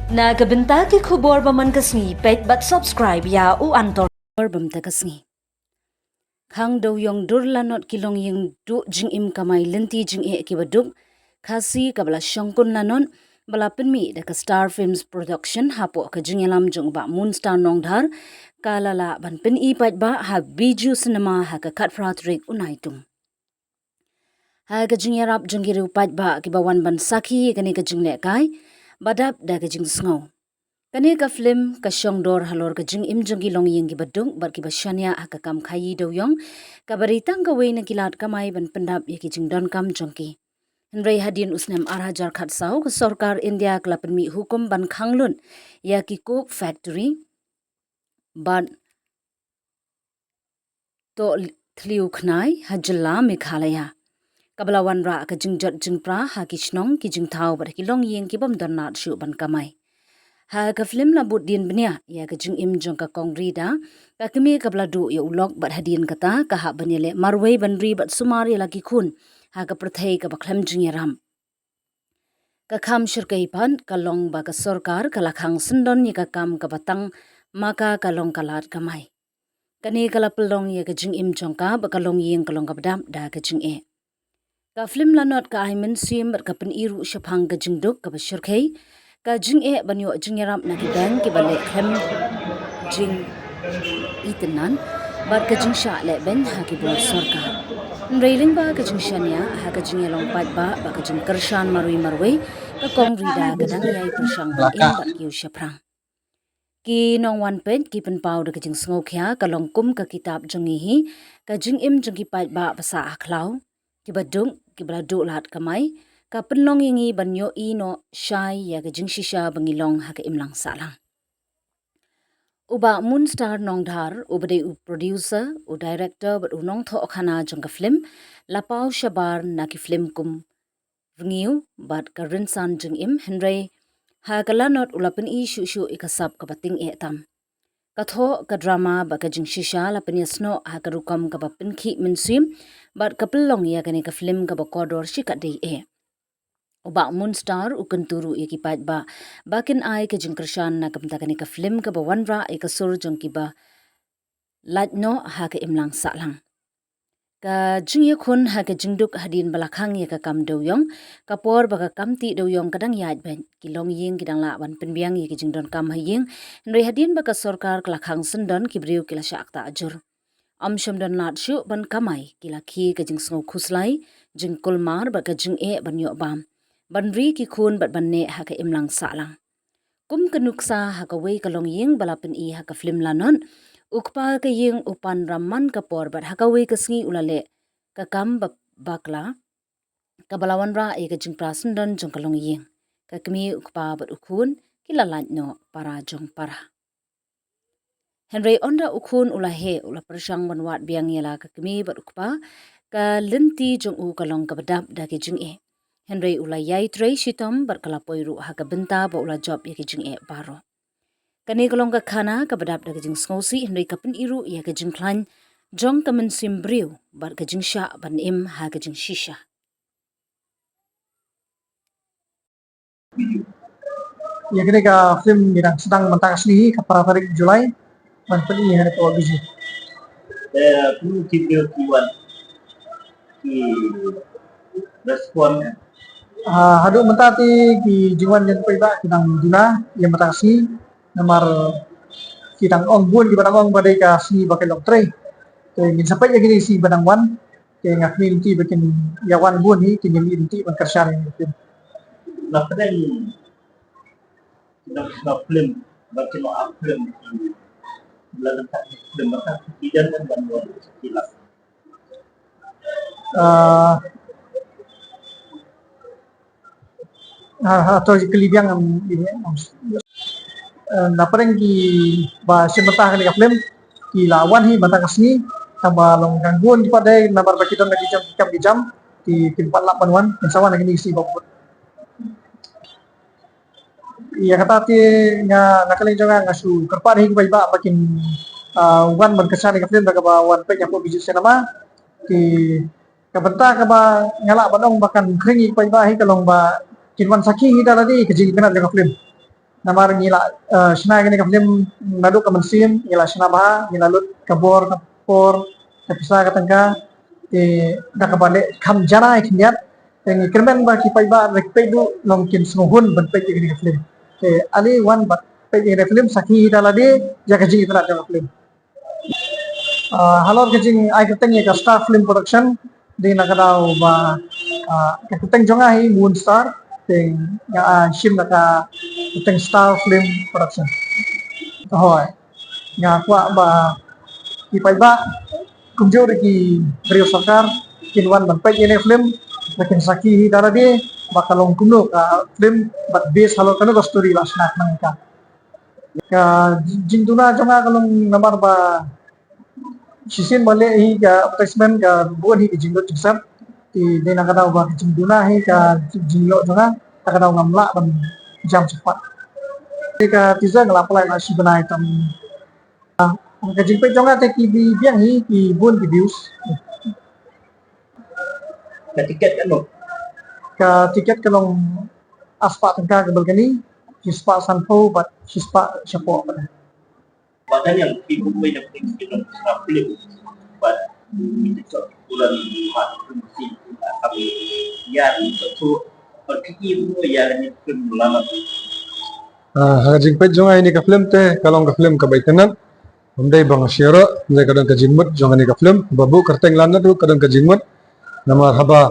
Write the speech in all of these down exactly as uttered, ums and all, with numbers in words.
Na ka bynta ki khubor ba man ka sngi, peit bad subscribe ïa u Antor. Khubor ba mynta ka sngi. Khang Dewïong dur lanot ki longïing duh jingim kamai lynti jingeh kiba duk Khasi kaba la shongkun lanot ba la pynmih da ka Star Films Production hapoh ka jingïalam jong u Bah Moonstar Nongdhar, ka la lah ban pyni paidbah ha Bijou Cinema ha ka khatphra tarik u Naitung. Ha ka jingïarap jong ki riew paidbah kiba wan ban sakhi ïa kane ka jinglehkai ba dap da ka jingsngew. Kane ka film ka shong dor halor ka jingim jong ki longïing kiba duk bad kiba shaniah ha ka kam khaïi dewïong, kaba dei tang kawei na ki lad kamai ban pyndap ïa ki jingdonkam jong ki. Hynrei hadien u snem ar hajar khatsaw, ka sorkar India ka la pynmih hukum ban khang lut ïa ki coke factory bad toh thliew khnai ha jylla Meghalaya, kaba la wanrah ka jingjot jingpra ha ki shnong, ki jingthaw bad ha ki longïing kibym don lad shuh ban kamai. Ha ka film la bud dien bniah ïa ka jingim jong ka Kong Rida, ka kmie kaba la duh ïa u lok, bad hadien kata ka hap ban ïaleh marwei ban ri bad sumar ïa la ki khun ha ka pyrthei kaba khlem jingïarap. Ka kham shyrkhei pat ka long ba ka sorkar ka la khang syndon ïa ka kam kaba tang ma ka ka long ka lad kamai. Kane ka la pynlong ïa ka jingim jong ka bad ka longïing ka long kaba dap da ka jingeh. Ka film lanot ka ai mynsiem bad ka pyni ruh shaphang ka jingduk kaba shyrkhei, ka jingeh ban ïoh jingïarap na ki bank kiba leh khlem jingitynnad, bad ka jingshah lehbeiñ ha ki bor sorkar. Hynrei lyngba ka jingshaniah ha ka jingïalong paidbah bad ka jingkyrshan marwei marwei, ka Kong Rida ka dang ïai pyrshang ban im bad kiew shaphrang. Ki nongwan peit ki pynpaw da ka jingsngewkhia, ka long kum ka kitab jong ngi hi, ka jingim jong ki paidbah ba sah ha khlaw, kiba duk, kiba la duh lad kamai, ka pynlong ïa ngi ban ïohi noh shai ïa ka jingshisha ba ngi long ha ka imlang sahlang. U Bah Moonstar Nongdhar, uba dei u producer, u director bad u nongthoh khana jong ka film, la paw shabar na ki film kum Rngiew bad ka Rynsan Jingim, hynrei ha ka lanot u la pyni shuh shuh ïa ka sap kaba tyngeh tam. Ka thoh, ka drama bad ka jingshisha la pynïasnoh ha ka rukom kaba pynkhih mynsiem bad ka pynlong ïa kane ka film kaba kordor shikatdei eh. U Bah Moonstar u kyntu ruh ïa ki paidbah ba kin ai ka jingkyrshan na ka bynta kane ka film kaba wanrah ïa ka sur jong kiba lait noh ha ka imlang sahlang. Ka jingïakhun ha ka jingduk hadien ba la khang ïa ka kam dewïong, ka por ba ka kam tih dewïong ka dang ïaid beit, ki longïing ki dang lah ban pynbiang ïa ki jingdonkam ha ïing, hynrei hadien ba ka sorkar ka la khang syndon, ki briew ki la shah ktah jur. Ym shym don lad shuh ban kamai, ki la khie ka jingsngew khuslai, jingkulmar bad ka jingeh ban ïoh bam, ban ri ki khun bad ban neh ha ka imlang sahlang. Kum ka nuksa ha kawei ka longïing ba la pyni ha ka film lanot, u kpa ka ïing u pan ram man ka por bad ha kawei ka sngi u la leh ka kam ba bakla kaba la wanrah ïa ka jingpra syndon jong ka longïing. Ka kmie, u kpa bad u khun ki la lait noh para jong para. Hynrei ynda u khun u la heh, u la pyrshang ban wad biang ïa la ka kmie bad u kpa, ka lynti jong u ka long kaba dap da ki jingeh. Hynrei u la ïai trei shitom bad ka la poi ruh ha ka bynta ba u la jop ïa ki jingeh baroh. Kane ka long ka khana kaba dap da ka jingsngewsih, hynrei ka pyni ruh ïa ka jingkhlaiñ jong ka mynsiem briew bad ka jingshah ban im ha ka jingshisha. Ïa kane ka film ngi dang sdang mynta ka sngi, ka phra tarik July, ban pyni ha kane ka Bijou. Eh, kumno ki briew ki wan, ki respond? Ah, haduh mynta te ki jingwan jong ki paidbah ki dang duna ïa mynta ka sngi, namar ki dang ong bun kiba dang ong ba dei ka sngi ba ki long trei. Te ngin sa peit ïa kine ki sngi ba dang wan. Te nga khmih lynti ba kin ïa wan bun hi, kin ïa mih lynti ban kyrshan ïa kine ki film. Na pdeng, na, na film, ba kin ïa film, la na film, ba ka ki jan ban wan ki la. Ah, ha, ha, to kylli biang, em, em, eh, na pdeng kiba shim bynta ha kane ka film, ki la wan hi mynta ka sngi, tangba long kang bun ki pat de, namar ba ki don la ki jam, ki kam ki jam, ki, kim pat lah ban wan, kin sa wan ha kine ki sngi ba bud. Ïa kata te nga, na ka liang jong nga, nga shu kyrpad hi ki paidbah ba kin, ah, wan ban kyrshan ïa ka film da kaba wan peit hapoh Bijou Cinema. Te ka bynta kaba nga lah ban ong ba kan khring ïa ki paidbah hi ka long ba kin wan sakhi hi da lade ka jingïakynad jong ka film. Namar ngi la, eh, shna kane ka film naduh ka mynsiem, ngi la shna bha, ngi la lut ka bor, ka por, ka pisa, ka tyngka, te da kaba leh kham janai khyndiat, te ngi kyrmen ba ki paidbah, re peit duh long kin sngewhun ban peit ïa kane ka film. Te ale wan bad peit ïa kane ka film, sakhi hi da lade ïa ka jingitynnad jong ka film. Ah, halor ka jingai kyrteng ïa ka Star Film Production, dei na ka daw ba, ah, ka kyrteng jong nga hi Moon Star, te nga, ah, shim na ka kyrteng Star Film Production. Hooid. Nga kwah ba ki paidbah kumjuh ruh ki briew sorkar kin wan ban peit ïa kane ka film, ba kin sakhi hi da lade ba ka long kumno ka film bad base halor kano ka story la shna khnang ïa ka. Ka jingduna jong nga ka long namar ba shisien ba leh hi ka advertisement ka bun hi ki jinglut jingsep. Te dei na ka daw ba ka jingduna hi ka jingïoh jong nga, na ka daw ngam lah ban jam shakhmat. Te ka teaser nga la pynlait la shi bnai tam. Ah, ka jingpeit jong nga te ki bi biang hi ki bun ki views. Ka tiket katno? Ka tiket ka long arspah tyngka ka balkani, shispah sanphew bad shispah shapoh pat. Ba dang ïa ki bun wei na pdeng ki long sna film. Bad ki jot bulan mat ki ïa ki jot tu. Bad ki bun wei ïa ni film lama. Ah, ha ka jingpeit jong nga ïa kane ka film te ka long ka film kaba itynnad. Ym dei ba nga sngewsih, ym dei, ka don ka jingmut jong kane ka film. Ba buh kyrteng Lanot ruh ka don ka jingmut. Namar haba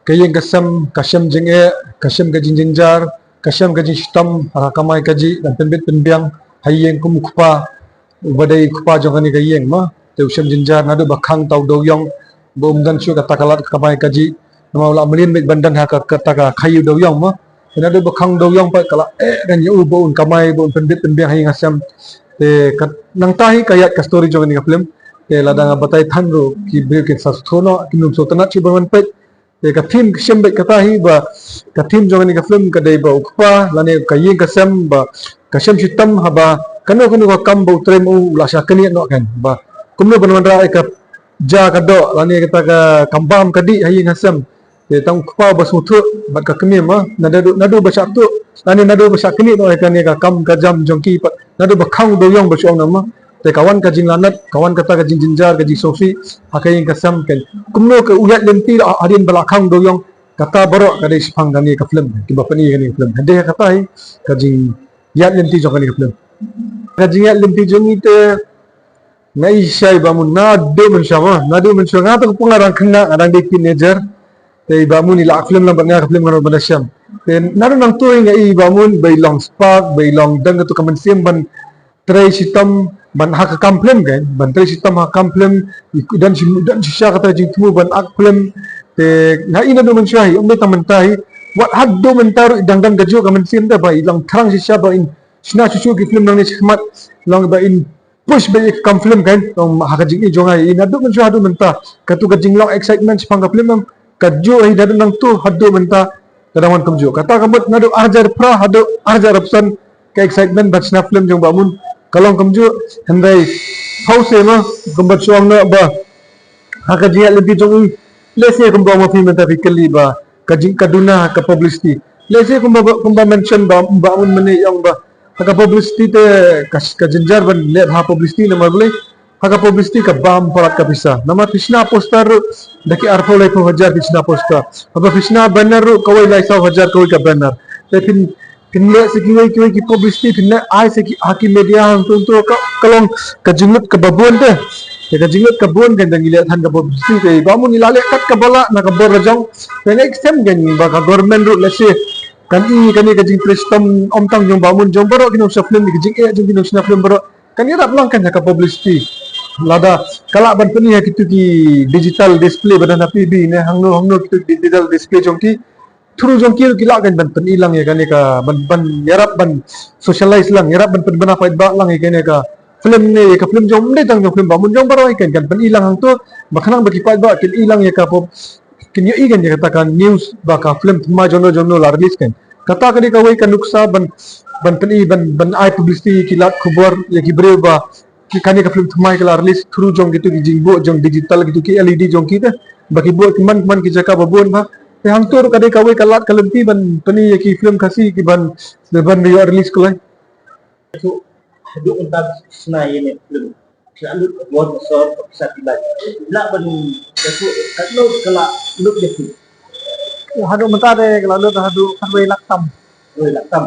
ka ïing ka sem, ka shem jingeh, ka shem ka jingjynjar, ka shem ka jingshitom ha ka kamai kajih, ban pynbit pynbiang ha ïing kum u kpa, uba dei u kpa jong kane ka ïing mo. Te u shem jynjar naduh ba khang uta u dewiong, ba um don shuh kata ka lad ka kamai kajih. Namar u la mlien beit ban don ha ka, kata ka khaii u dewiong mo. Te naduh ba khang u dewiong pat ka la eh kan ïa u ba un kamai, ba un pynbit pynbiang ha ïing ha sem. Te ka, nangta hi ka ïaid ka story jong kane ka film. Te lada nga batai than ruh ki briew kin sa sngewthuh noh, kin ym sngewtynnad shuh ban wan peit. Te ka theme ka shem beit kata hi ba, ka theme jong kane ka film ka dei ba u kpa lane ka ïing ka sem ba ka shem shitom haba kano kano ka kam ba u trei ma u, u la shah knieh noh kan. Ba kumno ban wanrah ïa ka ja ka doh lane kata ka kam bam ka dih ha ïing ha sem. Te tang u kpa ba sngewthuh bad ka kmie mo, naduh, naduh ba shah tuh lane naduh ba shah knieh noh ïa kane ka kam ka jam jong ki pat, naduh ba khang u dewiong ba shu ong na mo. Te ka wan ka jinglanot, ka wan kata ka jingjynjar, ka jingsngewsih ha ka ïing ka sem kan. Kumno ka u ïaid lynti hadien ba la khang u dewiong, kata baroh ka dei shaphang kane ka film, kiba pyni kane ka film. Hynrei kata hi ka jingïaid lynti jong kane ka film. Ka jingïaid lynti jong ngi te nga ïohi shisha i Bah Moon naduh mynshuwa mo, naduh mynshuwa, nga te kumba nga dang khynnah, nga dang dei teenager. Te i Bah Moon i la act film lang bad nga, ka film Ngan Ong Ban Da Shem. Te naduh nangta nga ïohi i Bah Moon ba i long spark, ba i long don kata ka mynsiem ban trei shitom ban ha ka kam film kan, ban trei shitom ha ka kam film, i don shi, don shisha kata ka jingthmu ban act film. Te nga ïohi naduh mynshuwa hi, ym dei tang mynta hi, wat haduh mynta ruh i dang don kajuh ka mynsiem te ba i long thrang shisha ba in shna shuh shuh ki film nangne shakhmat, long ba in push beit ïa ka kam film kan. Tang ha ka jingïohi jong nga hi naduh mynshuwa haduh mynta, katu ka jinglong excitement shaphang ka film, kajuh hi naduh nangta haduh mynta ka dang wan kumjuh. Kata ka mut naduh ar hajar phra haduh ar hajar arphew san ka excitement ban shna film jong Bah Moon ka long kumjuh. Hynrei hynrei mo, kumba shu ong noh ba ha ka jingïaid lynti jong i, lehse kumba ong ma phi mynta phi kylli ba ka jing, ka duna ka publicity. Lehse kumba, kumba mention ba, Bah Moon mynne i ong ba ha ka publicity te ka, ka jynjar ban leh bha publicity namar balei? Ha ka publicity ka bam palat ka pisa. Namar phi shna poster ruh da ki arphew laiphew hajar phi shna poster. Haba phi shna banner ruh kawei lai saw hajar kawei ka banner. Te phin, phin leh sa kiwei kiwei ki publicity, phin leh ai sa ki, ha ki media hangto hangto, ka, ka long ka jinglut kaba bun te. Te ka jinglut ka bun kan, da ngi leh than ka publicity te i Bah Moon i la leh kat kaba lah na ka bor la jong. Te nga i ksew kan ba ka government ruh lehse kan i kane ka jingtrei shitom ym tang jong Bah Moon, jong baroh ki nongshna film, ki jingeh jong ki nongshna film baroh kan ïarap lang kan ha ka publicity. Lada ka lah ban pyni ha kitu ki digital display ba don ha P B ne hangno hangno, kitu ki digital display jong ki, through jong ki ruh ki lah kan ban pyni lang ïa kane ka, ban, ban ïarap ban socialize lang, ïarap ban pynbna paidbah lang ïa kane ka film ne, ïa ka film jong, ym dei tang jong film Bah Moon, jong baroh hi kan, kan pyni lang hangto ba khnang ba ki paidbah kin i lang ïa ka pop, kin ïohi kan ïa kata ka news ba ka film thymmai jong no jong no la release kan. Kata ka dei kawei ka nuksa ban, ban pyni, ban, ban ai publicity ïa ki lad khubor, ïa ki briew ba ki, kane ka film thymmai ka la release through jong kitu ki jingbuh jong digital, kitu ki L E D jong ki te, ba ki buh ki man man ki jaka ba bun bha. Te hangto ruh ka dei kawei ka lad ka lynti ban pyni ïa ki film Khasi ki ban, ban ïoh release kloi. Haduh mynta sna ïa ne film. Ka la lut ka bor ka sor ka pisa ki lait. La ban ka tu ka lut ka la lut ïa ki. Haduh mynta de ka la lut haduh khatwei lak tam. Khatwei lak tam.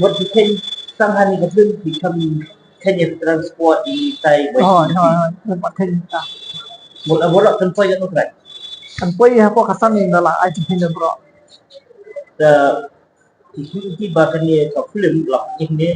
Wat ki khein tang hani ka film ki kam khein ïa transport i tai. Hoi hoi hoi. Wat khein ta. Mut la bor kan poi ïa no trai. Kan poi hapoh ka san ïa la ai ki khein bro. Te ki ki ba kan ïa ka film la ki ne.